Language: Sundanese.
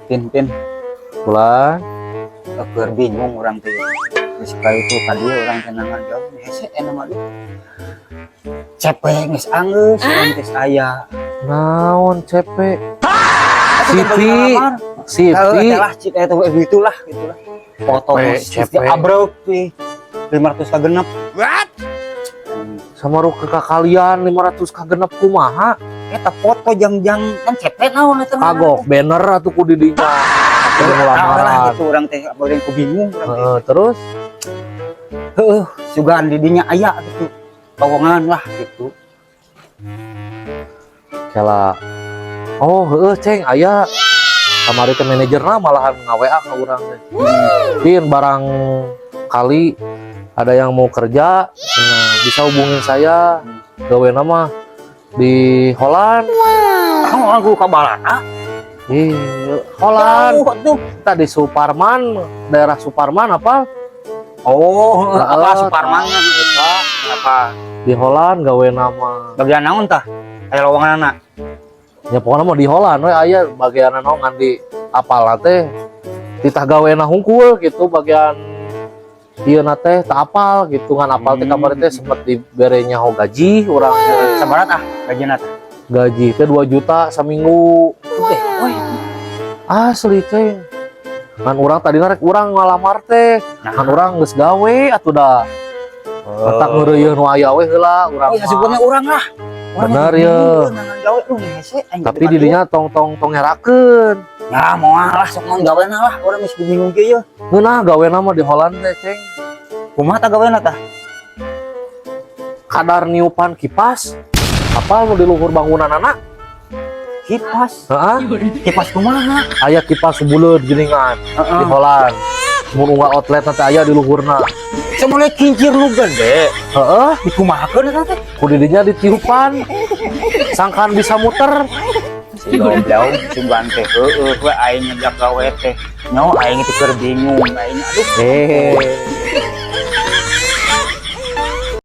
Pin, Pin. Ulah. Keur bingung urang teh. Geus kali itu ka dieu urang teh nangan jawab hese eta mah, duh. CP geus anggeus urang teh aya. Naon CP? Siti. Siti. Heeh, lah cik eta gitulah gitulah. Foto CP. geus diabrek pi 500 ka genep. Sama ke kalian 500 ka genep kumaha? Eta foto jang-jang kan CP naon eta mah. Kagok banner atuh ku didinya. Atuh Lah lamaran. Gitu urang teh beureung ku bingung urang teh. Heeh, terus? Heeh, sugan di dinya aya gitu. Lowongan lah gitu. Kela. Oh, heeh, Ceng, aya. Kamari teh manajerna malahan nga-WA ka urang teh. "Pin, barang kali ada yang mau kerja, nah, bisa hubungin saya. Gawe nama di Holland." Oh, aku ka Balanda. Ih, Holland. Jauh tuh. Tadi Suparman, daerah Suparman apa? Oh, Heeh, apa Suparman? Eta. Apa? Di Holland gawe nama. Bagian naon tah? Aya lowongan anak. Ya pokoknya mau di Holland we aya bagian naon ngan di apal teh titah gawena hungkul gitu, bagian ieu na teh tak apal gitu, ngan apal teh kamari teh sempet dibere nyaho gaji urang teh. Sabaraha ah gajina teh? Gaji teh 2 juta saminggu. Eh, weh. Asli, Ceng. Ngan urang tadi rek urang ngalamar teh. Nah. Ngan urang geus gawe atuh da. Matak ngeureuyeuh nu aya we heula urang Oh, ya mah. Sebutnya urang lah. Urang Bener, mah ya. Bingung, nangan gawe lu hese aing. Tapi didinya tong tong tong ngerakeun. Nah, moal lah sok naon gawena lah, urang geus bingung kieu ye. Ngeunah gawena mah di Holland teh, Ceng. Kumaha tah gawena tah? Kadar niupan kipas. Apal nu di luhur bangunan anak? Kipas. Heeh. Kipas kumaha? Aya kipas buleud geuningan di Holland. Mun unggal outlet nanti aya di luhurna. Semula kincir nu gede. Heeh. Dikumahakeun eta teh? Ku didinya ditiupan. Sangkan bisa muter. Si goblok, sugan teh heueuh we aing ngejak gawe teh. Nyo aing teh keur bingung aing, aduh. Eh.